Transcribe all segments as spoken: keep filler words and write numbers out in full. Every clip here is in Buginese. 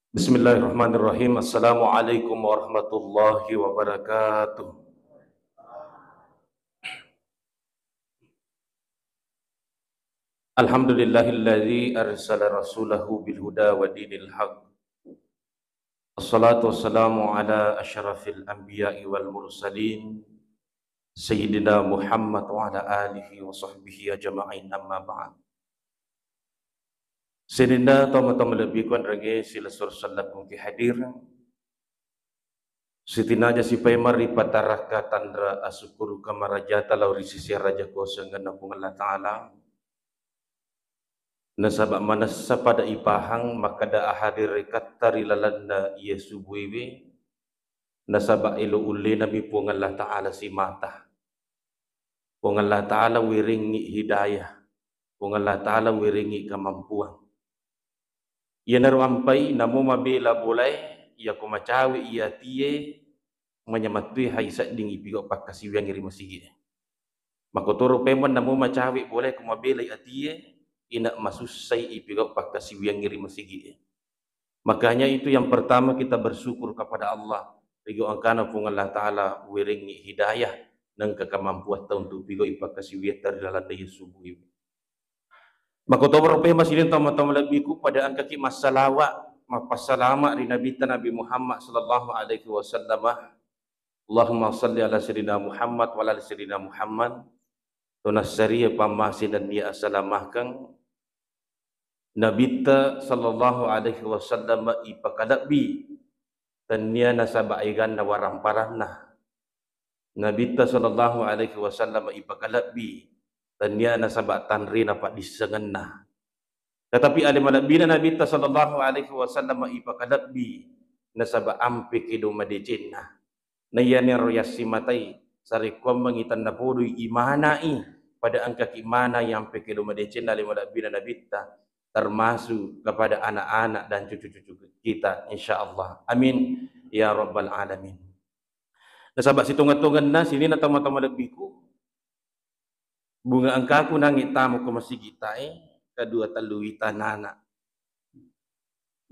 Bismillahirrahmanirrahim. Assalamualaikum warahmatullahi wabarakatuh. Alhamdulillahilladzi arsala rasulahu bil huda wa dinil haq. Assalatu wassalamu ala asyrafil anbiya'i wal mursalin, Sayyidina Muhammad wa ala alihi wa sahbihi ajma'in, amma ba'd. Sininna tomatoa malebbiku enrengnge silessureng sellekku engkae hadir. Sitinaja sipaimeng ripatarakka tanra asukkuruka marajata lao ri sisi araja kuasangenna Puang Allah Ta'ala. Nasaba manessa pada ipahang makkeda ahadirikatta ri lalenna iye subuewe, nasaba elo ullenami Puang Allah Ta'ala simata. Puang Allah Ta'ala wirengngi hidayah. Puang Allah Ta'ala wirengngi kamampuang. Iyanaro ampai namo mabela bolae, iyako macawe i atie, manyamattui hai sedding ipigau pakkasiwiangngi ri masigi'e. Makkotoro paimeng namo macawe bolae ko mabelai atie, ina masussai ipigau pakkasiwiangngi ri masigi'e. Makanya itu yang pertama kita bersyukur kepada Allah. Rigau engkana Puang Allah Ta'ala wirengngi hidayah, nengka kamampuatta untuk pigau pakkasiwiatta ri lalenna iye subuewe. Makkotoro paimeng sininna tomatoa malebbiku pada engkaki massalawa, mappassalama ri Nabitta Nabi Muhammad sallallahu alaihi wasallam. Allahumma salli ala Sayyidina Muhammad wa ala ali Sayyidina Muhammad. Tonassariya pammase nennia asalamakeng Nabitta sallallahu alaihi wasallam ipakalebbi, tennia nasaba eganna waramparanna. Nabitta sallallahu alaihi wasallam ipakalebbi, tennia nasaba tanrena paddissengenna. Tetapi ale malebbina Nabitta sallallahu alaihi wasallam ipakalebbi, nasaba ampe kedo madecenna. Naiyanaro yassimatai, sarekkuammengngi tennapodoi imanai, pada engkaki mana yampe kedo madecenna ale malebbina Nabitta, termasuk kepada anak-anak dan cucu-cucu kita, insyaallah. Amin ya rabbal alamin. Nasaba sitonga-tonganna sininna tomatoa malebbiku, bunga engkaku nangnge tama ko masigi'tae, kadua tellu wita nana.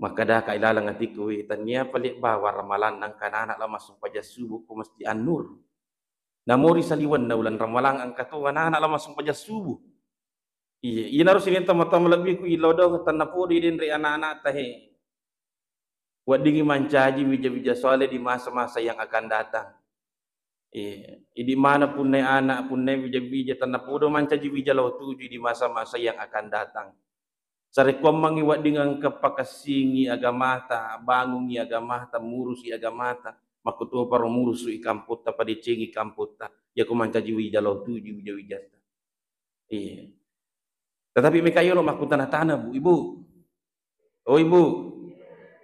Makkadaka ilaleng atiku, "We, tennia pale bawang ramalang engka nana lao massempajang subuh ko Masjid An-Nur." Namo ri saliwenna uleng ramalang engka to nana lao massempajang subuh. Iya, iyanaro sininna tomatoa malebbiku, ilodong tennapodo idenre anak-anakta he. Weddingngi mancaji wija-wija soleh di masa-masa yang akan datang. Iya, idi mana punnai anak, punnai wija-wija, tennapodo mancaji wija lao tuju di masa-masa yang akan datang. Sarekkuammengngi wedding engka pakessingi agamata, bangungi agamata, murusi agamata, makkutoparo murusu i kampotta, padecengi kampotta, yako mancaji wija lao tuju wija-wijatta. Iya. Tetapi meka yolo makkutana-tana, Bu, Ibu. Oh, Ibu.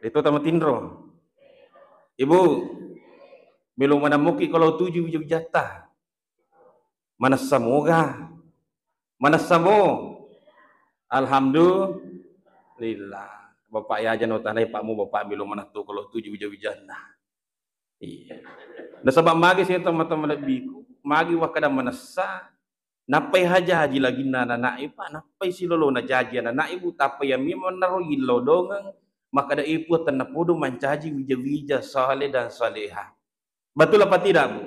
Deto tamatinro. Ibu, melo manammuki kalau tuju wija-wijatta. Manessa moga. Manessa mo. Alhamdulillah. Bapak ya aja no tanai Pak mu Bapak melo manattu kalau tuju wija-wijanna. Iya. Nasaba magi saya teman-teman lebbiku, magi wakkada manessa, nappai hajaji laginna anana'e, Pak, nappai silolona jaji anana'e, Bu, tappa iya memang naro illau dongeng, makkada, "Eh, Puang, tennapodo mancaji wija-wija, saleh dan saleha." Betul apa tidak, Bu?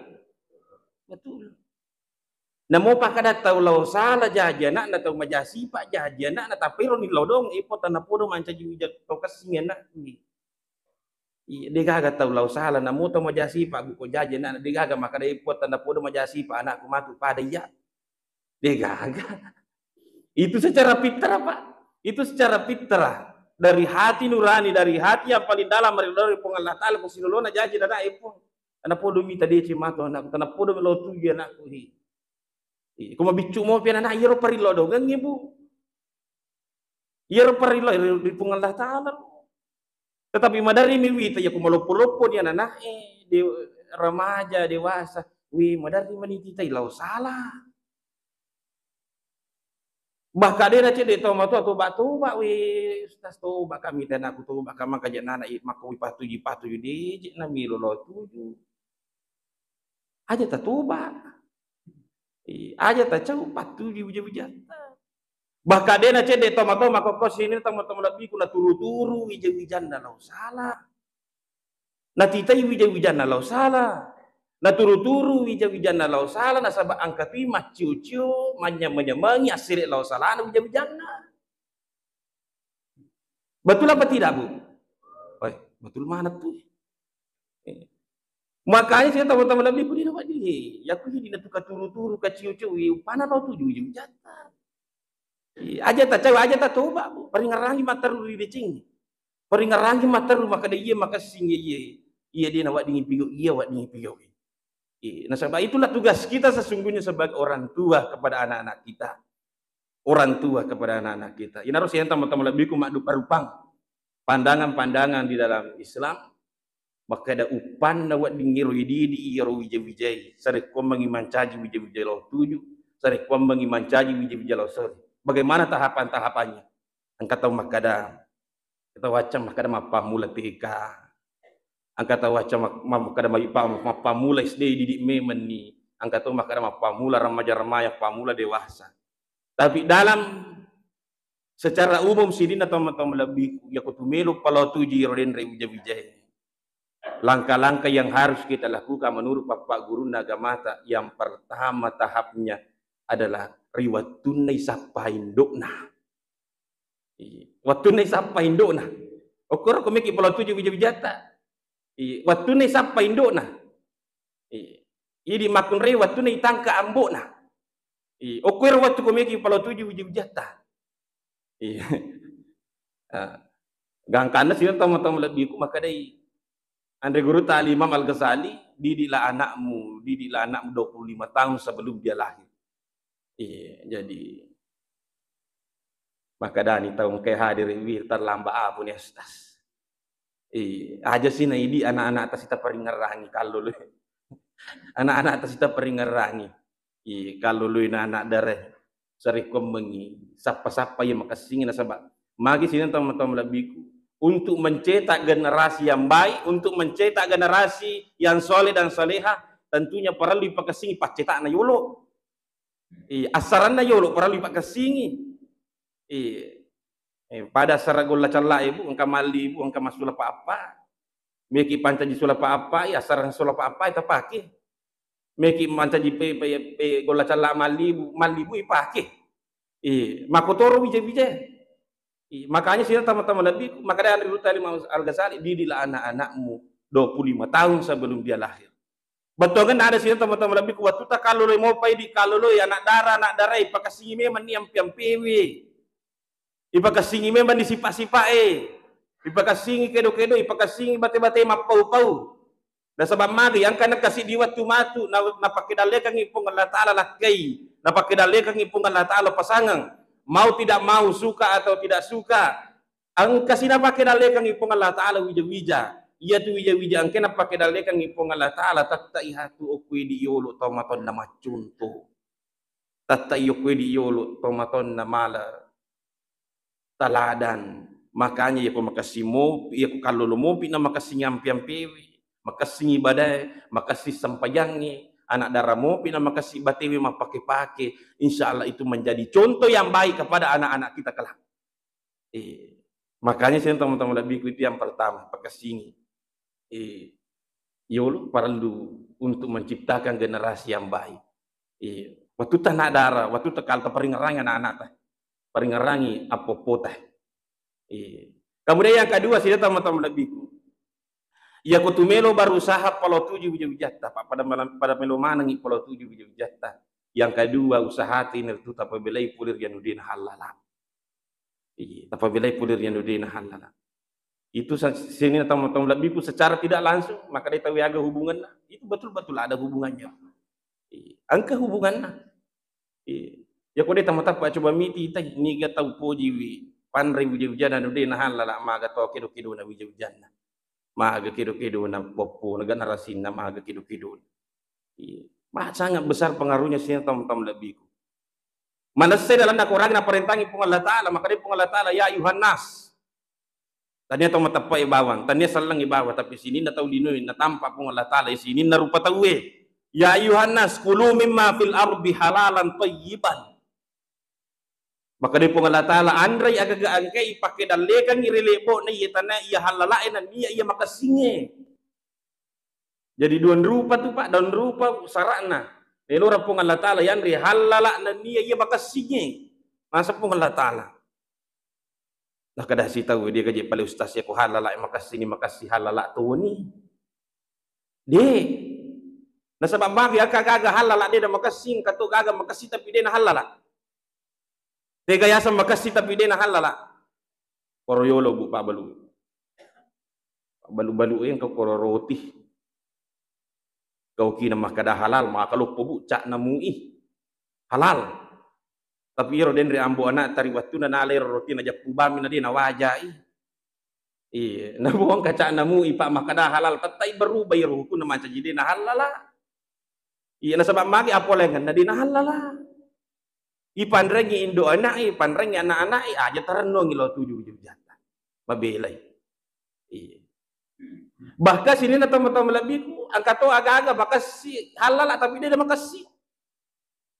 Betul. Namo pakkada tau lao sala jaji ana'na, tau maja sipa jaji ana'na, tappa iro nillau dongeng, "Eh, Puang, tennapodo mancaji wija tau kessingi ana'ku." Iya, degaga tau lao sala, namo tau maja sipa, Bu, ko jaji ana'na, degaga makkada, "Eh, Puang, tennapodo maja sipa anakku matu pada iya." Degaga. Itu secara fitrah, Pak. Itu secara fitrah. Dari hati nurani, dari hati yang paling dalam, ridho dari Puang Allah Ta'ala, ko silolona jaji ana'e, Puang. Tennapodo mita deceng matu anakku, tennapodo mi lao tuju anakku, hi. Iya, ko mabiccu mopi anana, iyaro parillo dongengngi, Bu. Iyaro parillo ri, ri Puang Allah Ta'ala. Tetapi maderri mi wita, iya ko maloppo-loppo ni anana'e, de-, remaja, dewasa, wi, maderri mani tita illau sala. Bahkan de nacedde tau matoa toba-toba, wi, Ustaz, toba kami, tena aku toba kami, maka je nana i, maka wi patuju, patuju, de je na milo lao tuju. Aja tatoba. Iya, aja tacau, patuju wija-wijatta. Bahkan de' nacedde' tomatoa makkokko sininna tomatoa malebbiku, naturu-turu wija-wijanna lao sala. Natitai wija-wijanna lao sala. Naturu-turu wija-wijanna lao sala, nasaba' engka tu maccio-cio, manynyameng-nyamengi assele' lao salana wija-wijanna. Betul apa tidak, Bu? Wah, betul maneng tu. Eh. Makanya sininna tomatoa malebbiku, de' nawedding, eh, yakku jadi natuka turu-turu, kaciu-ciu, eh, upana lao tuju wija-wijatta. Eh, aja' tacawe, aja' tatoba', Bu. Paringngerangi matteru ri deceng. Paringngerangi matteru makkeda, iya makessing, iya, iya. Iya de' nawedding pigau', iya wedding pigau'. Eh, nasaba' itulah tugas kita sesungguhnya sebagai orang tua kepada anak-anak kita. Orang tua kepada anak-anak kita. Inaro sininna tomatoa malebbiku maddupa-rupang pandangan-pandangan di dalam Islam, makkeda uppanna wedding iyaro ididi' iyaro wija-wijae, sarekkuammengngi mancaji wija-wija lao tuju, sarekkuammengngi mancaji wija-wija lao sori. Bagaimana tahapan-tahapannya? Engka tau makkeda, engka tau accang makkeda mappammula T K, engka tau accang mak-, makkeda ma-, pa-, mappammula S D, ididi' memenni, engka tau makkeda mappammula remaja-remaja, pammula dewasa. Tapi dalam secara umum sininna tomatoa malebbiku, yakko tu melo' palo tuju ro denre wija-wijae, langkah-langkah yang harus kita lakukan menurut bapak gurunna agamata, yang pertama tahapnya adalah ri wettunna isappa indo'na. Iya. Wettunna isappa indo'na. Okkoro ko meki palo tuju wija-wijatta. Iya. Wettunna isappa indo'na. Iya. Idi' makkunrai wettunna itangka ambo'na. Iya. Okkoero wettu ko meki palo tuju wija-wijatta. Iya. Ah. Gangkanna sininna tomatoa malebbiku makkedai, anre gurutta Al Imam Al Ghazali, didi'lah anakmu, didi'lah anakmu dua puluh lima tahun sebelum dia lahir. Iya, jadi makkedani tau engkae hadir, wih, terlambat apa nih, Ustaz? Iya, aja' si naidi' anak-anak ta sitaparingngerangi kallolo. Anak-anak ta sitaparingngerangi. Iya, kallolo na anak darae. Sarekkuammengngi sappa-sappa iya makessingngi, nasaba' magi sininna tomatoa malebbiku, untuk mencetak generasi yang baik, untuk mencetak generasi yang soleh dan soleha, tentunya parellu ipakessingngi pacceta'na yolo. Iya, assaranna yolo parellu ipakessingngi. Iya. Eh, pada assara' golla cella, Ibu, engka malli, Ibu, engka massulapa appa. Meki pancaji sulapa appa, iya, assarang sulapa appa tapake. Meki mancaji pe, pe, pe golla cella malli, Ibu, malli, Ibu, ipake. Iya, makkotoro wija-wija. Iya, makanya sininna tomatoa malebbiku, makkeda anre gurutta Al Imam Al Ghazali, didi'lah anak-anakmu dua puluh lima tahun sebelum dia lahir. Bettuangenna ada sininna tomatoa malebbiku, wettu takalloloi mopa idi' kalloloi anak dara, anak darae, ipakessingngi memenni ampe-ampewe. Ipakessingngi memenni sipa'-sipa'e. Ipakessingngi kedo-kedo, ipakessingngi bate-bate mappau-pau. Nasaba' magi engka nengka siddi wettu matu na-, napakkedallekengngi Puang Allah Ta'ala lakkai, napakkedallekengngi Puang Allah Ta'ala pasangeng. Mau tidak mau, suka atau tidak suka, engka si napakkedallekengngi Puang Allah Ta'ala wija-wija. Iyatu wija-wija engka napakkedallekengngi Puang Allah Ta'ala, tette' ihatu okko idi' yolo tomatoanna maccuntu'. Tette' okko idi' yolo tomatoanna mala teladan. Makanya iyako makessing mo-, iyako kallolo mopi na makessing ampe-ampewe, makessing ibadae, makessing sempajangnge, anak dara mopi na makessing batewe mappake-pake, insya Allah itu menjadi contoh yang baik kepada anak-anak kita kelak. Eh, makanya sininna tomatoa malebbiku itu yang pertama, pakessingngi. Eh, yolo parellu untuk menciptakan generasi yang baik. Eh, wettu ta anak dara, wettu ta kal-, taparingngerangi anak-anak ta. Paringngerangi appo-appota. Eh. Kemudian yang kedua, sininna tomatoa malebbiku, iyako tu melo berusaha palo tuju wija-wijatta, Pak, pada malam, pada melo manengngi palo tuju wija-wijatta. Yang kedua, usahata inaritu tapabelai pole ri anu de' nahallala. Iya, tapabelai pole ri anu de' nahallala. Itu sa-, sininna tomatoa malebbiku secara tidak langsung, makkedai tau aga hubunganna. Itu betul-betul ada hubungannya. Iya, engka hubunganna. Iya. Iyako de' tammatappa, coba miti tai, niga tau pojiwi panre wija-wijanna anu de' nahallala, maga to kedo-kedona wija-wijanna. Maga kedo-kedona poppona, generasinna maga kedo-kedona. Iya. Ma-, sangat besar pengaruhnya sininna tomatoa malebbiku. Manessai lalenna Korang naparentangi Puang Allah Ta'ala, makkedai Puang Allah Ta'ala, "Ya ayuhan nas." Tania to mateppe'e bawang, tania sellengngi bawang, tapi sininna tau linoe natampa Puang Allah Ta'ala, sininna rupa tauwe. "Ya ayuhan nas, kulu mimma fil ardi halalan thayyiban." Makkeda Puang Allah Ta'ala, anrei agaga engkai ipakkedallekangngi ri lebo'na iya tana iya hallala'e nennia iya makessingnge. Jadi duang rupa tu, Pak, duang rupa sara'na. Elora Puang Allah Ta'ala yanre hallala nennia iya makessingnge. Naseng Puang Allah Ta'ala. Nakkeda sitau, "Dia gaji pale ustaz ya, ko hallala makessingngi, makessi hallala toni." De. Nasaba magi akka gaga hallala de na makessing, kato gaga makessi tapi de na hallala. Tega yaseng makessi tapi de na hallala. Koro yolo, Bu, pabbalu. Pabbalu-balu engka koro roti. Gau kina makkeda halal, maka loppo, Bu, ca'na mui. Halal. Tapi iro denre ambo anak tari wattuna nalero roti na jappu bami na de na wajai. Iya, na buang kaca'na mui, Pak, makkeda halal, tettai berubah iro hukunna mancaji de na hallala. Iya, nasaba magi apolengenna de na hallala. Ipanrengi indo anak, ipanrengi anak-anak, aja tarennongi lo tuju uju jata. Mabelai. Iya. Bahkan sininna tomatoa malebbiku, engka to aga-aga makessi, hallala tapi de na makessi.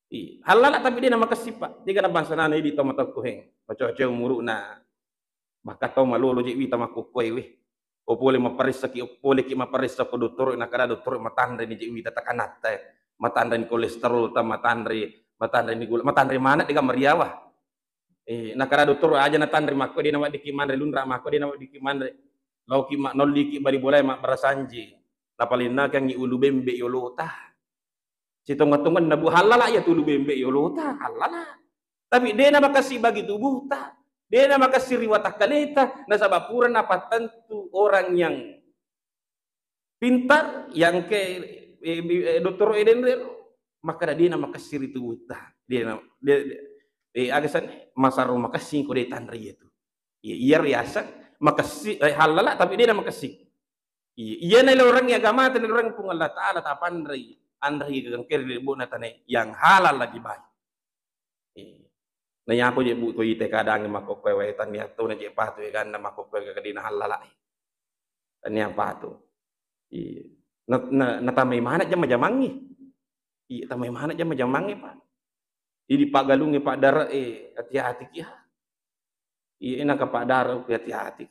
Iya, hallala tapi de na makessi, Pak. Tiga na bangsa nana idi tomatoa kuheng. Oco-oco umuru'na. Bahkan to malolo je wita makkokkoe we. O pole maparessaki, o pole ki maparessa ko dottoro, nakada dottoro matanre ni je wita takanatta, matanre ni kolesterol ta, matanre, matanre ni gula, matanre mana dega mariawa. Eh, nakada dottoro aja natanre makko de naweddikki manre lunra, makko de naweddikki manre. Lauki ma-, nolliki bali bolae mabbarasanji. Napalinnakangi ulu bembe yolota. Sitonga-tonganna, Bu, hallala iya tulu bembe yolota, hallala. Tapi de na makessi bagi tubuhta, de na makessi ri watakkaleta, nasaba pura napattentu orang yang pintar, yang ke, eh, bi-, eh, dottoro e denre, makkeda de na makessi ri tubuhta. De na, de, de, eh, aga sanne, masarro makessi ko de tanre iya tu. Iya, iya riaseng makessi, eh, hallala tapi de na makessi. Iya, iya nailorengngi agamata, nailorengngi Puang Allah Ta'ala, tapanrei, anrei gagangkeri ri lebo'na tanae, yang halal lagi baik. Iya. Naiyapo je, Bu, ko ite kadangngi makkokkoe wae, tania to na je patu eganna makkokkoe gaga de na hallala. Tania patu. Iya. Na, na, natamai mana jama-jamangngi. Iya, tamai mana jama-jamangngi, Pak. Idi paggalungnge, Pak, dare e, hati-hati kia. Iya, ina ka Pak Dara, ku hati-hati.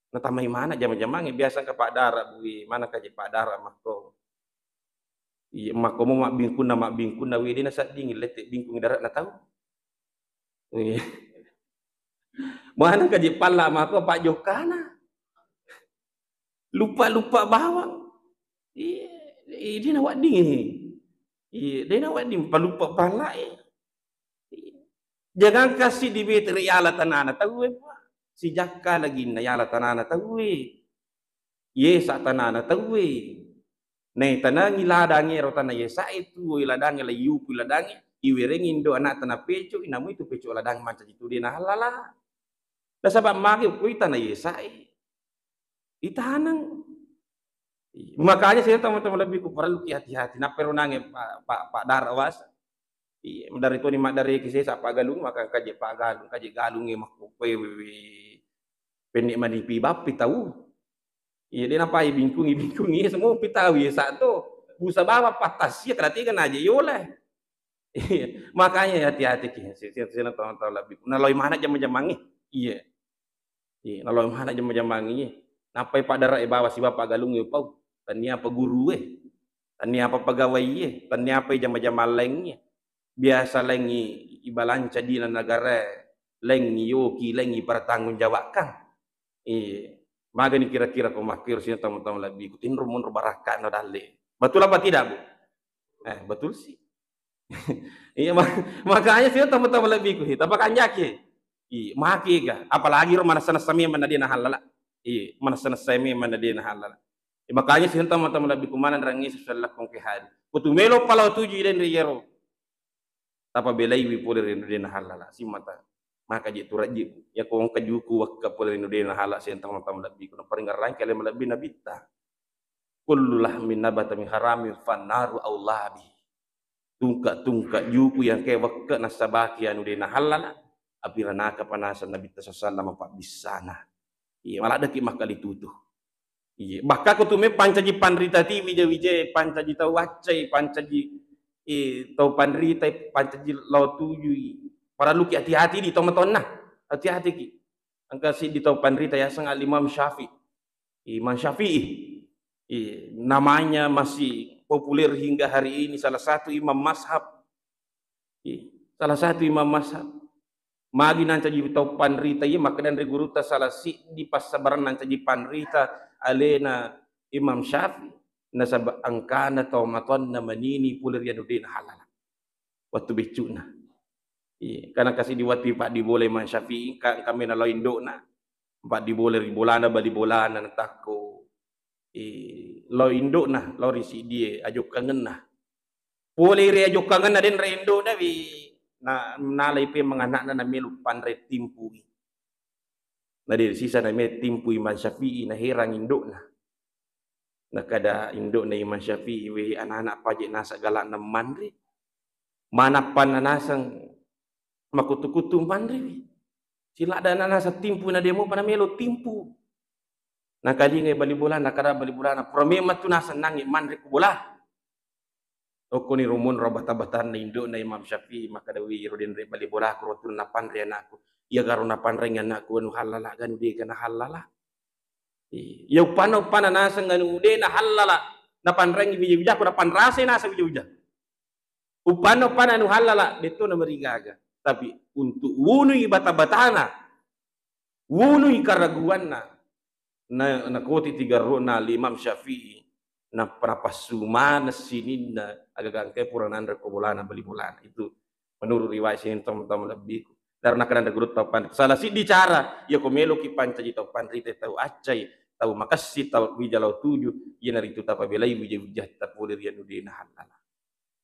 Natamai mana jama-jamangnge, biasa ka Pak Dara, bui, mana ka je Pak Dara makko. Iya, makko mo mabbingkunna, mabbingkunna, wi, de na saddingi lette bingkung dara na tau. Iya. Mana ka je palla makko Pak Jokkana. Lupa-lupa bawang. Iya, iya, de na wedding. Iya, de na wedding, paluppa palla'e. Jangangka siddi meteri yala tanana tauwe, Pak. Sijakka laginna yala tanana tauwe. Yesa tanana tauwe. Naitanangi ladangnge ro tana yesae, tuwoi ladangnge, laiyupui ladangnge, iwerengi indo ana'ta napeco, inamui tu peco ladang mancaji tu de na hallala. Nasaba magi ukui tana yesae. Itaneng. Makanya saya teman-teman lebih ku perlu ki hati-hati. Nappa ero nange Pak, Pak, Pak Dara wasa. Iya, dari toni maddareki sesa paggalung, maka kaje paggalung, kaje galungnge makkukkue wewe. Penne manipi bappi tau. Iya, de napai bingkungi, bingkungi, semua pi tau, iya, sa to. Busa bawang pattasia, keratekan aja yola. Iya, makanya hati-hati ki, si-, si-, sina tau-tau lebih. Naloi mana jama-jamangnge? Iya. Iya, naloi mana jama-jamangnge? Nappai Pak Dara e bawa siba paggalung e pau. Tania apa guru e. Tania apa pegawai e. Tania apa jama-jama laingnge. Biasa laingngi ibalanca dina negara, laingngi yoki, laingngi pertanggung jawabkan. Iya. Magani kira-kira ko makkiro sina tau-tau lebih. Kutinro monro barakka no dalle. Betul apa tidak, Bu? Eh, betul sih. Iya, ma-, makanya sih teman-teman lebih ku, tapi kan jaki. Iya, maki ga. Apalagi ro manessa-nessa memang na de na halala. Iya, manessa-nessa memang na de na halala. Iya, makanya sih teman-teman lebih ku mana rangi sesuai lakon ke hari. Kutu melo pala tuju den ri yero. Tapa belai wi pole ri de na halala. Simata. Maka je tu raji. Ya ko engka juku wakka pole ri de na halala sih teman-teman lebih ku. Paling ngarang kalian lebih nabitta. Kullu lahmin nabata min haramin fannaru aula bih. Tungka-tungka juku yang ke wekke nasabaki anu de na halala, api ranaka panaseng Nabitta sallallahu alaihi wasallam pabbissana. Iya, maladdeki makkalitutu. Iya, bakka ko tu me pancaji panrita ti wija-wija, pancaji tau waccai, pancaji, eh, tau panrita, pancaji lao tujui. Parelluki hati-hati di tomatoanna. Hati-hatiki. Engka siddi tau panrita yaseng Al-Imam Syafi'i. Imam Syafi'i. I, namanya masih populer hingga hari ini, salah satu imam mazhab. I, salah satu imam mazhab. Magi nancaji tau panrita iya, makkedanre gurutta salah siddi passabarang nancaji panrita alena Imam Syafi'i. Nasaba engkana tomatoanna manini pole ri anu de nahallala. Wettu beccu'na. Iya, karena kasi di wettu paddibola Imam Syafi'i, ka-, kami nalao indo'na. Paddibola ri bolana, bali bolana, natakko, eh, lao indo'na, lao ri siddie ajokkangenna. Pole ri ajokkangenna, denre indo'na wi, na-, nalai pe manganakna, namelu panre timpui. Na de sisa name timpui Imam Syafi'i, naherang indo'na. Nakada indo'na Imam Syafi'i, "We, anak-anak paje naseng galakna manre. Manappanna naseng makutu-kutu manre we. Siladdana naseng timpu na demo pa namelo timpu." Nakalingai bali bola, nakada bali bolana, "Pura memang tu nasennangi manre ku bola." Okkoni rumun ro bata-batanna indo'na Imam Syafi'i, makkada, "Wi, ro denre bali bola ku ro tu napanre anakku. Iya garo napanrengi anakku anu hallala ganu dega nahallala." Iya, uppanna-uppanna naseng anu de nahallala, napanrengi wija-wijaku, napanrasai naseng wija-wija. Uppanna-uppanna anu hallala, detto namarigaga. Tapi untuk wunui bata-batana, wunui karaguanna, na, nakoti tiga ro'na Imam Syafi'i, na, napassu maneng sininna, agaga engkae pura nanre ko bolana, bali bolana. Itu menurut riwayat sining tau-tau malebbiku. Daro nakada guru tau panrita. Salah siddi cara, iya ko meloki pancaji tau panrita, tau accai, tau makessi, tau wija lao tuju, iyanaritu tapabelai wija-wijatta pole ri anu de nahallala.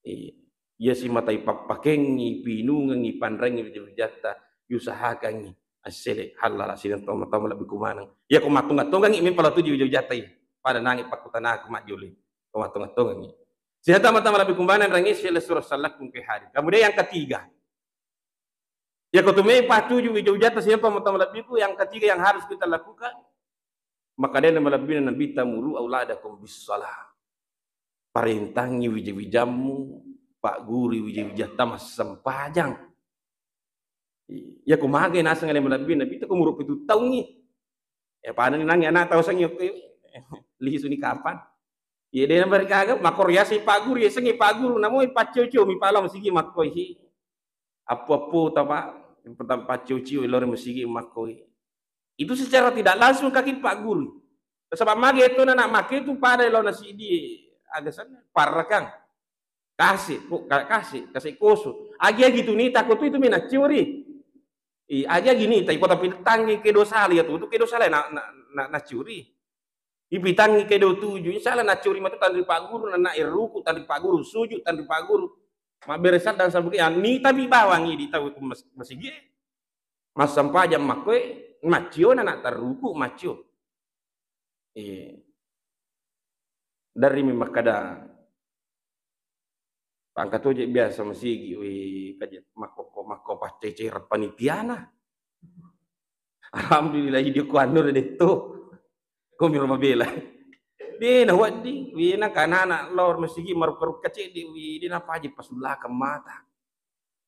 Iya. Iya simatai pappakengngi, pinungengngi, panrengngi wija-wijatta, diusahakangngi assele hallala sining tau-tau malebbiku maneng. Iya ko mattonga-tongangngi mempa lao tuju wija-wijatta iya. Pada nangi pakkutanaku majjole. Ko mattonga-tongangngi. Sining tau-tau malebbiku maneng, rangi sele suro sallakkung ke hari. Kemudian yang ketiga, iya ko tu mempa tuju wija-wijatta sining tau-tau malebbiku, yang ketiga yang harus kita lakukan, makkedana malebbina Nabitta, "Muru auladakum bis shalah." Parentangngi wija-wijammu, paggurui wija-wijatta massempajang. Iya ko magai naseng ale malebbina Nabitta, ko umuru pitu taungngi. Eh, panani nangi anak tau sengi, lisuni kapan. Iya, de namarigaga, makkoro yaseng pagguru, yasengngi pagguru, namoi paccio-cio mi pala masigi makkoi. Appu-appu tapa, tapa paccio-cio lao ri masigi makkoi. Itu secara tidak langsung kaki pagguru. Sebab magi itu anak make itu pada lao nasidi, aga senna, parrakang. Kase, ko-, ka-, kase, kase koso. Agi-agi tu nita ko tu itu mi nacciori. I, agi-agi nita, iko tapi tangi kedo sala ya tu, tu kedo sala na, na, na, nacciori. Ipitangngi kedo tuju, insya Allah nacciori matu tanri pagguru, nana ruku tanri pagguru, sujud tanri pagguru. Mabbere saddang sabuki, ya, nitabi bawang idi tau ku mas-, masigi. Massempajang makkoe, maccio nana tarruku, maccio. Iya. Dari mi makkada, Pangka toje biasa masigi, wi, kaje-, makkokko, makko paccecere panitiana. Alhamdulillah, idi ko anu re detto. Ko miro mabela. De na wedding, wi, na kanana lao masigi marukka-rukka cedde, wi, de na paji pasullakang mata.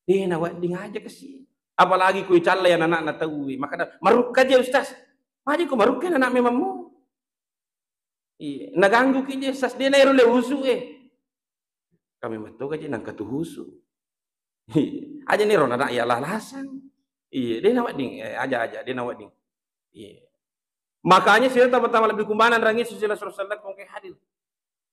De na wedding aja kasi. Apalagi ko icalla ya anak-anak tau, wi. Makkada, "Marukka je, Ustaz." Paji ko marukka anak memangmu. Iya, naganggu ki je, Ustaz, de na ero le usu e. Kami mettoga je nangka tu husu. Aja ni ro nana ya lalasang. Iya, de na wedding, eh, aja, aja, de na wedding. Iya. Makanya sila tama-tama lebih kumanang rangi sila Rasulullah sallallahu alaihi wasallam hadir.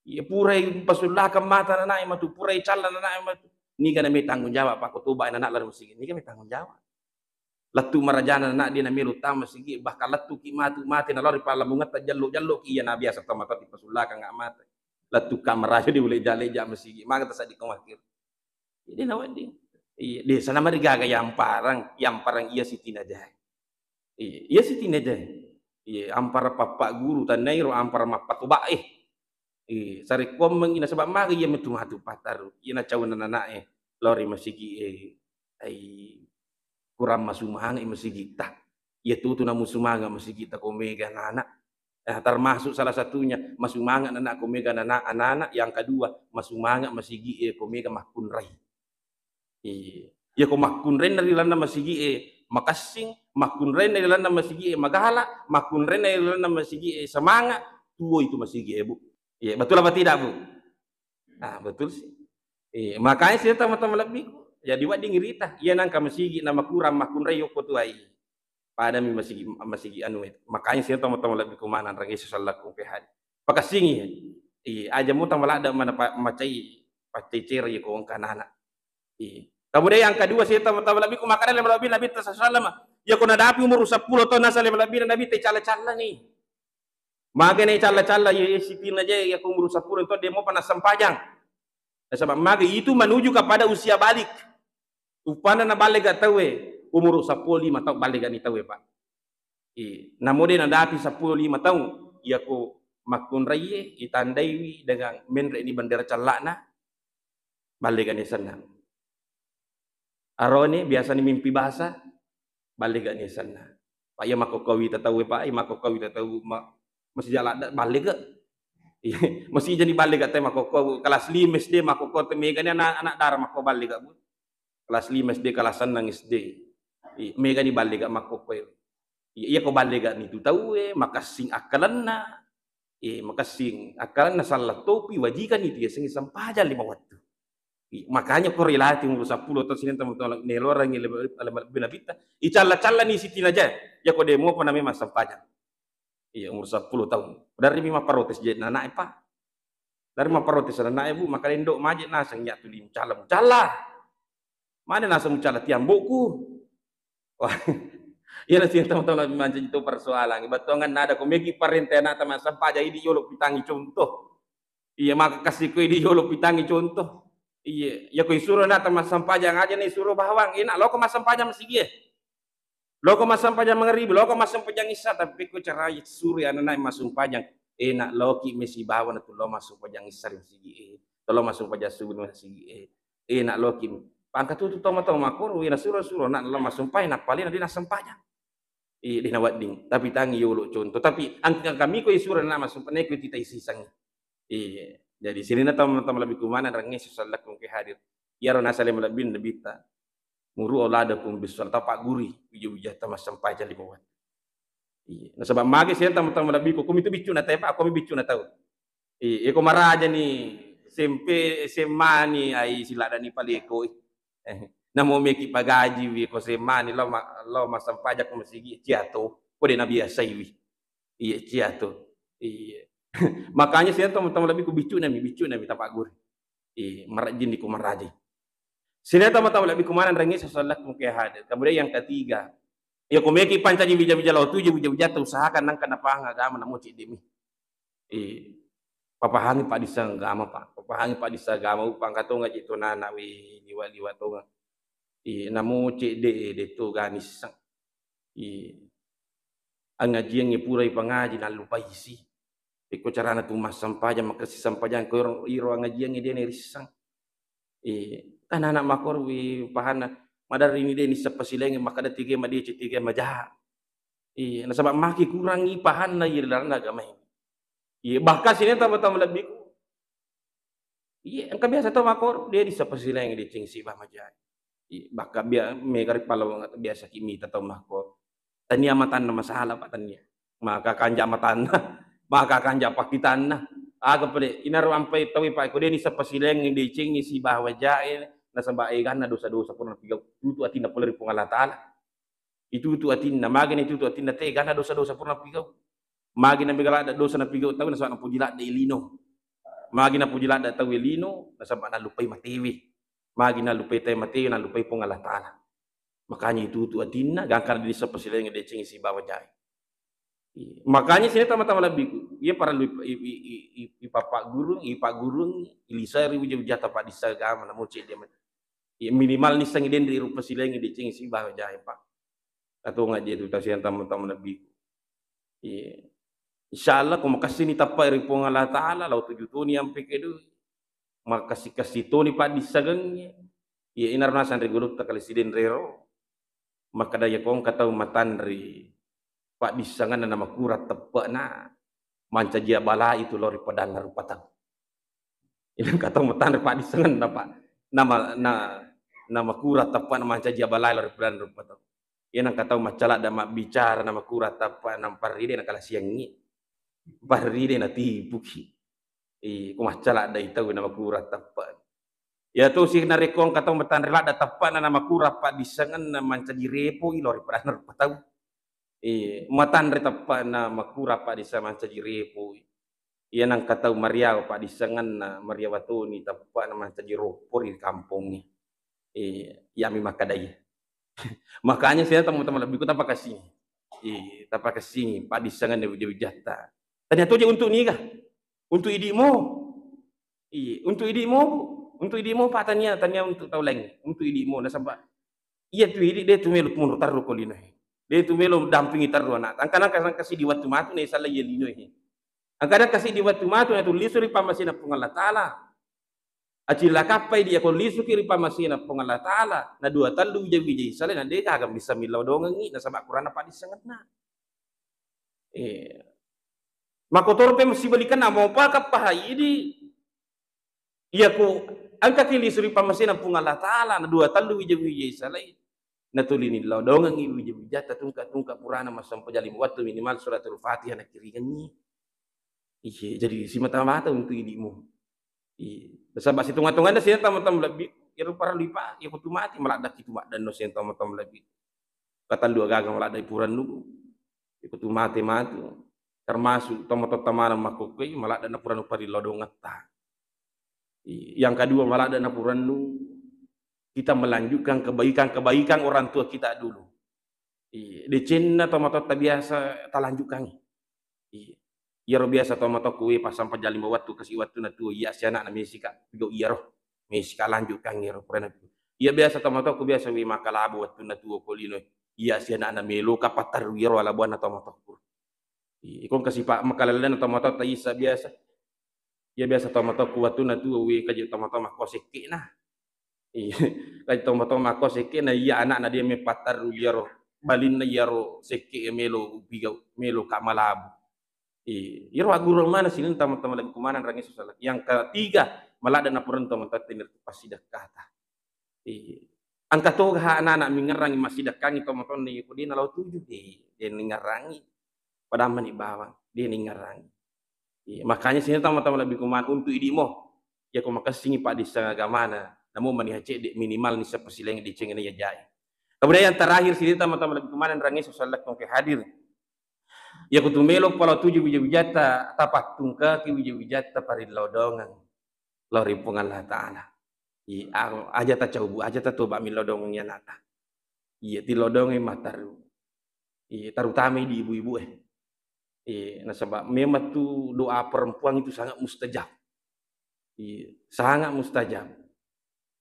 Iya, purai pasullakang mata nana matu, purai calla nana matu. Niga nami tanggung jawab, Pak, ko toba nana lari masigi. Niga nami tanggung jawab. Lettu marajana nana de namelo tama masigi, bahkan lettuki matu mate nalori pallambungetta jallo-jalloki iya na biasa tama tati pasullakang mata. Lettu ka maraja de uleja-leja masigi, maga tasaddi ko makkiro. Jadi na wedding. Iya, de sana marigaga yamparang, yamparang iya sitinajae. Iya, iya sitinajae. Iya, ampara pappa guru tannairo ampara mappatoba e. Iya, sarekkuammengi nasaba maga iya metu matu pattaru. Iya nacauna nanae lao ri masigi e. Ai kurang masumanga masigitta. Iya tutu namusumanga masigitta ko mega nana. Eh, termasuk salah satunya masumanga nana ko mega nana, anak-anak. Yang kedua, masumanga masigi e ko mega makkunrai. Iya. Yako makkunrainna ri lalenna masigi'e makessing, makkunrainna ri lalenna masigi'e magala, makkunrainna ri lalenna masigi'e semangat, tuo itu masigi'e, Bu. Iya, betul apa tidak, Bu? Nah, betul sih. Iya, makanya saya tama-tama lebbiku. Jadi wedding rita, iya nangka masigi na makurang makkunrai yokko tuai. Padami masigi, masigi anu, makanya saya tama-tama lebbiku manang rangi sesallaku ke hadi. Pakassingi. Iya, aja muta maladda mana pa-, macai, pacai ceri ko engka anak. Iya. Kemudian yang kedua, saya tama-tama lebbiku makanya lebbi Nabi sallallahu alaihi wasallam. Ya ko nadapi umur sepuluh tahun nasa lebbi Nabi, Nabi te cala-cala nih. Magani calla-calla, ye, ye, sitinna je, yako umur sepuluh to, de mopa nassempajang. Nasaba magi itu menuju kepada usia balik. Upana naballega tauwe, umur sepuluh lima taung ballegani tauwe, Pak. I, namo de nadapi sepuluh lima taung, yako makkunraie, itandaiwi dengan menre ni bendera callana, ballegani senna. Aroni biasani mimpi bahasa, ballegani senna. Pak, iya makkokkowi tatau, Pak, iya makkokkowi tatau, ma-, masih jalan da-, ballega. Iya, masih jadi ballega te makkokko, kelas lima S D makkokko te megani anak, anak dara makko ballega, Bu. Kelas lima S D, kelas enam S D. I, megani ballega makkokko. Iya, iya ko ballegani tu tauwe, makessing akkalenna. Eh, makessing akkalenna salla topi wajikani tu yasengnge sempajang lima wettu. I, makanya ko relati umur sepuluh taung sining teman-teman nelorangi lebe-, lebe-, lebih nabitta. Icalla-callani sitinaja. Yako de mopa na memang sempajang. Iya, umur sepuluh taung. Dari mi mapparotes je nanae, Pak. Dari mapparotes nanae, Bu, maka lendo maje naseng ya tuli mucalla, mucalla. Mana naseng mucalla tiambokku? Wah, iya naseng teman-teman mancaji to persoalan. Bettuangan nada ko megi parenta anakta massempajang idi yolo pitangi contoh. Iya, maka kasih ko idi yolo pitangi contoh. Iya, ya ko isuro anakta massempajang aja nih suro bawang. Enak loko massempajang masigie. Loko massempajang mangaribi, loko massempajang isya, tapi ko cara suri anak-anak massumpajang, enak loki mesi bawang tu lo massumpajang isya ri masigi e. Tolo massumpajang subuh ri masigi e. Enak loki. Pangka tutu toma-toma koro, wina suro-suro, nak lo massumpajang, napalena dina sempajang. Iya, dina wedding. Tapi tangi yolo contoh. Tapi angka kami ko isuro nak massumpajang, neko tita isisang. Iya. Jadi sirina tama-tama lebih kumana rangi sesallaku ke hadir. Iyaro nasale malebbin nabitta. Muru auladakum bis-shalah, tapagguri wija-wijata massempajang lima wettu. Iya. Nasaba magi sining tama-tama lebbiku, komi tu biccuna tau, Pak, komi biccuna tau. Iya, iko marajani S M P, S M A ni, ai siladdani palekoi. Eh, namo meki pagajiwi ko S M A ni, lao ma-, lao massempajang ko masigi, ciato, ko de nabiasaiwi. Iya, ciato. Iya. Makanya sining tama-tama lebbiku biccunami, biccunami tapagguri. Iya, marajini ko maraji. Sining tama-tama lebbiku maneng rangi sesallaku ke hadir. Kemudian yang ketiga, iya ko meki pancaji wija-wija lao tuju wija-wija, usahakan nangka napahang agama namo cedde mi. Eh, papahangi paddisseng agama, Pak. Papahangi paddisseng agama, upangka tonga je to nana we liwa-liwa tonga. Eh, namo cedde, eh, de to ganisseng. Eh, angajiangnge pura ipangaji nallupaisi. Pekko carana tu massempajang, makessing sempajang ko iro, iro angajiangnge de nerisseng. Eh, kan anak makor wi pahanna, madarrini de nisseng pasilaingnge, makkeda tiga madeceng, tiga majaha. Iya, nasaba maki kurangi pahanna iya ri lalenna agamae. Iya, bahkan sining tama-tama lebbiku. Iya, engka biasa tau makor, de nisseng pasilaing deceng siba majae. Iya, bahkan bia-, mega ri palawang atau biasa ki mita tau makor. Tania matanna masalah, Pak, tania. Maka kanja matanna, maka kanja pakitanna. Aga pale, inaro ampai tau, Pak, ko de nisseng pasilaing deceng siba majae, nasaba eganna dosa-dosa purana pigau. Tutu atinna pole ri Puang Allah Taala. Itutu atinna, magi na itutu atinna, te, ganna dosa-dosa pura napigau. Magi na mega ladda dosa napigau tau, nasaba napoji ladda i lino. Magi napoji ladda tau i lino, nasaba nallupai matewe. Magi nallupai tau matewe, nallupai Puang Allah Taala. Makanya itutu atinna, gangka na dissa pasilaing deceng sibawa jae. Iya. Makanya sining tama-tama lebbiku, iya parellu ip-, i-, i-, i-, i-, ipappagurung, ipaggurung, iliseri wija-wijata paddissa agama, namo cedde. Iya, minimal nissengngi denre rupa silaingngi deceng sibawa jae, Pak. Atau ngaji itu tasiang tamu-tamu lebbiku. Iya. Insya Allah, ko makessini tappa ri Puang Allah Taala, lao tuju toni ampe kedu. Makessi-kessi toni paddissengengnge. Iya, inaro nasang ri gulutta kali sidenrero. Makkeda iya ko engka tau matanre paddissengenna namakurang teppe'na, mancaji abala itu lao ri padanna rupa tau. Ina engka tau matanre paddissengenna, Pak. Nama, na, namakurang teppa'na mancaji abalai lao ri purana rupa tau. Iya nengka tau macca ladda mabbicara namakurang teppa'na parride nakalasiangngi. Parride natipuki. Iya, ko macca ladda i tau namakurang teppa'na. Iya tosi narekko engka tau matanre ladda teppa'na namakurang paddissengenna mancaji repoi lao ri purana rupa tau. Iya, matanre teppa'na makurang paddisseng mancaji repoi. Iya nengka tau mariawa paddissengenna mariawa toni teppa'na mancaji roppo ri kampongnge. Iya, iyami makkadai. Makanya saya teman-teman lebih ku tapakassingi. Iya, tapakassingi paddissengenna wija-wijatta. Tania toje untuk niga? Untuk idi'mu. Iya, untuk idi'mu, Bu. Untuk idi'mu, Pak, tania, tania untuk tau laing. Untuk idi'mu, nasaba iya tu idi de tu melo munro terru ko linoe. De tu melo dampingi terru anak. Angkana kasi di waktu matu ne sala iya linoe. Angkana kasi di waktu matu na tu lisu ri pammasena Puang Allah Taala. Acilla kappai dia ko lisuki ri pammasena Puang Allah Taala. Na dua tallu wija-wija isale na de gaga bisa millau dongengi nasaba kurana paddissengenna. Eh. Makotoro pe mesti balikan amo pa kapahai di. Iya ku engka ki lisu ri pammasena Puang Allah Taala na dua tallu wija-wija isalai. Natuli nillau dongengi wija-wijatta tungka-tungka purana massempajang lima wattu minimal suratul Fatihah nakiringengi. Iya, jadi simata-mata untuk idimu. Iya. Nasaba situnga-tunganna sininna tama-tama lebbi, iyaro parellu ipa, iya ko tu mati maladda ki tu maddanno sininna tama-tama lebbi. Katallu agaga maladda ipurannu. Iya ko tu mati matu. Termasuk tomatoatta maneng makkukkue maladda na purannu parillau dongetta. Iya. Yang kedua maladda na purannu kita melanjutkan kebaikan-kebaikan orang tua kita dulu. Iya, decenna tomatoatta biasa talanjutkangi. Iya. Iyaro biasa tomatoakku we passampajang lima wattu kasi wattu natuo, iya si anakna mesika pigau iyaro. Mesika lanjutkangi iyaro purana. Iya biasa tomatoakku biasa we makkalabu wattu natuo ko lino. Iya si anakna meloka patterru iyaro alabuanna tomatoakku. Iya, iko kasi pa makkalalenna tomatoatta isa biasa. Iya biasa tomatoakku wattu natuo we kaji tomatoa makko sekke'na. Iya. Kaji tomatoa makko sekke'na iya anakna dia mepatterru iyaro balinna iyaro sekke melo upigau, melo ka malabu. Iya. Iyaro aggurung mana sininna tama-tama lebbi kumaneng rangi sosala. Yang ketiga, maladda na purannu tomatoatta passidekata. Iya. Engka toga anak-anak mingerangi massidekkangi tomatoanna iya ko de nalao tuju de, de ningerangi. Padahal mani bawang, de ningerangi. Iya, makanya sininna tama-tama lebbi kumaneng untuk idimu. Iya ko makessingi paddisseng agamana, namo maniha cedde minimal nisseng pasilaing decengenna iya jai. Kemudian yang terakhir sininna tama-tama lebbi kumaneng rangi sosala ko ke hadir. Iya ko tu melo pala tuju wija-wijatta, tapattungkaki wija-wijatta parillau dongeng lao ri Puang Allah Taala. Iya, aja tacau bu, aja tatoba millau dongeng anakta. Iya, tillau dongeng matteru. Iya, terutama di ibu-ibu eh. Iya, nasaba memang tu doa perempuan itu sangat mustajab. Iya, sangat mustajab.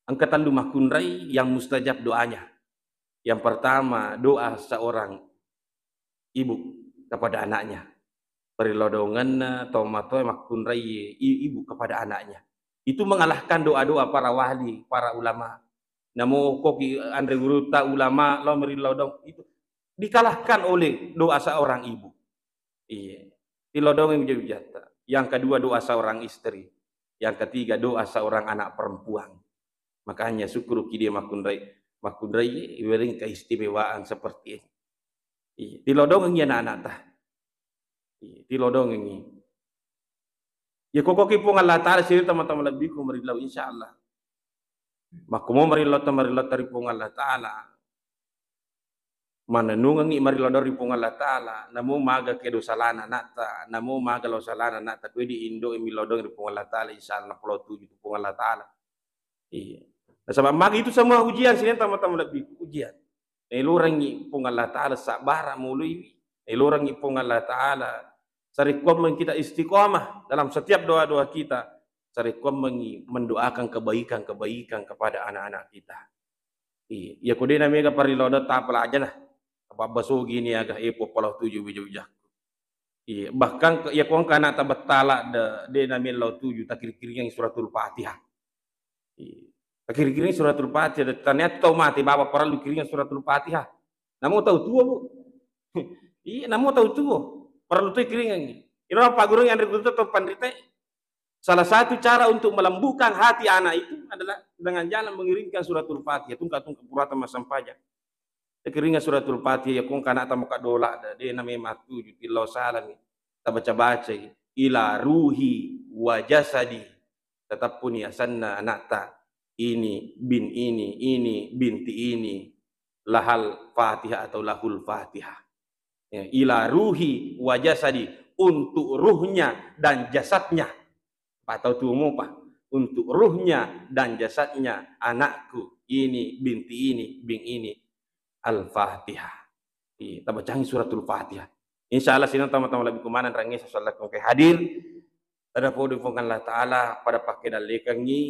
Engka tellu makkunrai yang mustajab doanya. Yang pertama, doa seorang ibu kepada anaknya. Parillau dongenna tomatoa makkunrai i-, ibu kepada anaknya. Itu mengalahkan doa-doa para wali, para ulama. Namo koki anre gurutta ulama lao merillau dong itu dikalahkan oleh doa seorang ibu. Iya. Tillau dongeng wija-wijatta. Yang kedua doa seorang istri. Yang ketiga doa seorang anak perempuan. Makanya syukuruki dia makkunrai, makkunrai iwering keistimewaan seperti ini. Iya, tilodongengi anak-anakta. Iya, tilodongengi. Iya, kokoki Puang Allah Taala siri tama-tama lebbiku merillau, insya Allah. Makkumo merillau ta, merillau ta ri Puang Allah Taala. Manennungengi merillau ri Puang Allah Taala, namo maga kedo salana anakta, namo maga lo salana anakta, kue di indo milodong ri Puang Allah Taala, insya Allah polo tuju tu Puang Allah Taala. Iya. Nasaba magi itu semua ujian, sininna tama-tama lebbiku ujian. Elorangngi Puang Allah Taala sabbara muluiwi. Elorangngi Puang Allah Taala sarekkuammengngi kita istiqomah dalam setiap doa-doa kita. Sarekkuammengngi mendoakan kebaikan-kebaikan kepada anak-anak kita. Iya, iya ko de namega parilodong tapalajana. Apa basogi ni aga epo pala tuju wija-wijakku. Iya, bahkan ke, iya ko engka anakta bettala de, de namillau tuju, takiri-kiringang suratul Fatihah. Iya. Takiri-kiring suratul Fatihah, de tania tau mate baba parellu kiringang suratul Fatihah. Namo tau tuo, Bu. Iya, namo tau tuo. Parellu tu kiringang. Iro apa guru yang anre guru tu panrite. Salah satu cara untuk melembutkan hati anak itu adalah dengan jalan mengiringkan suratul Fatihah, tungka-tungka purata massempajang. Ikiringa suratul Fatihah, yakko engka ana'ta maka dola, de na memang tuju, tillau salami. Tabaca-bacai, ila ruhi wa jasadi. Teteppuni asenna ana'ta, ini bin ini, ini binti ini, lahal Fatihah atau lahul Fatihah. Ya, ila ruhi wa jasadi, untuk ruhnya dan jasadnya. Pak tau tuo mopa, untuk ruhnya dan jasadnya anakku ini, binti ini, bing ini, Al-Fatihah. Iya, tabacangi suratul Fatihah. Insya Allah, sininna tama-tama lebbi kumaneng rangnge sasalakku ke hadir. Tada podo Puang Allah Ta'ala pada pakke dallekengngi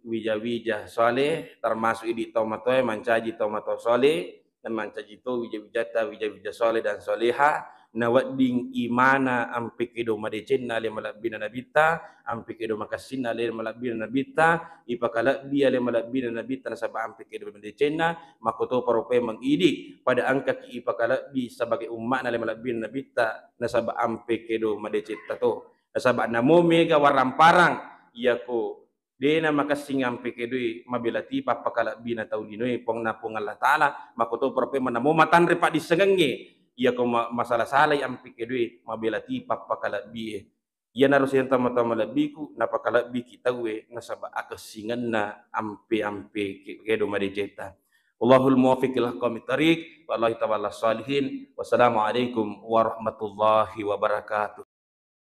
wija-wija soleh, termasuk idi tomatoe mancaji tomatoa soleh, dan mancaji to wija-wijata, wija-wija soleh dan soleha, nawedding imana ampe kedo madecenna ale malebbina nabitta, ampe kedo makassinna ale malebbina nabitta, ipakalebbi ale malebbina nabitta nasaba ampe kedo madecenna, makkotopa rupae mangidi pada engkaki ipakalebbi sebagai umma'na ale malebbina nabitta nasaba ampe kedo madecetta to. Nasaba namo mega warang-parang iyako dena makessing ampe kedoi mabela tipa appakalebbina tau linoe Puang na Puang Allah Ta'ala, makkotopa rupae namo matanre paddissengengnge iyako ma-, masala-salai ampe kedoi mabela tipa appakalebbie. Iyanaro sininna tama-tama lebbiku, napakalebbiki tauwe nasaba akessingenna ampe-ampe ke-, kedo madecetta. Wallahul muwaffiq ila aqwamit thariq, wallahi tawalla sholihin. Wassalamualaikum warahmatullahi wabarakatuh.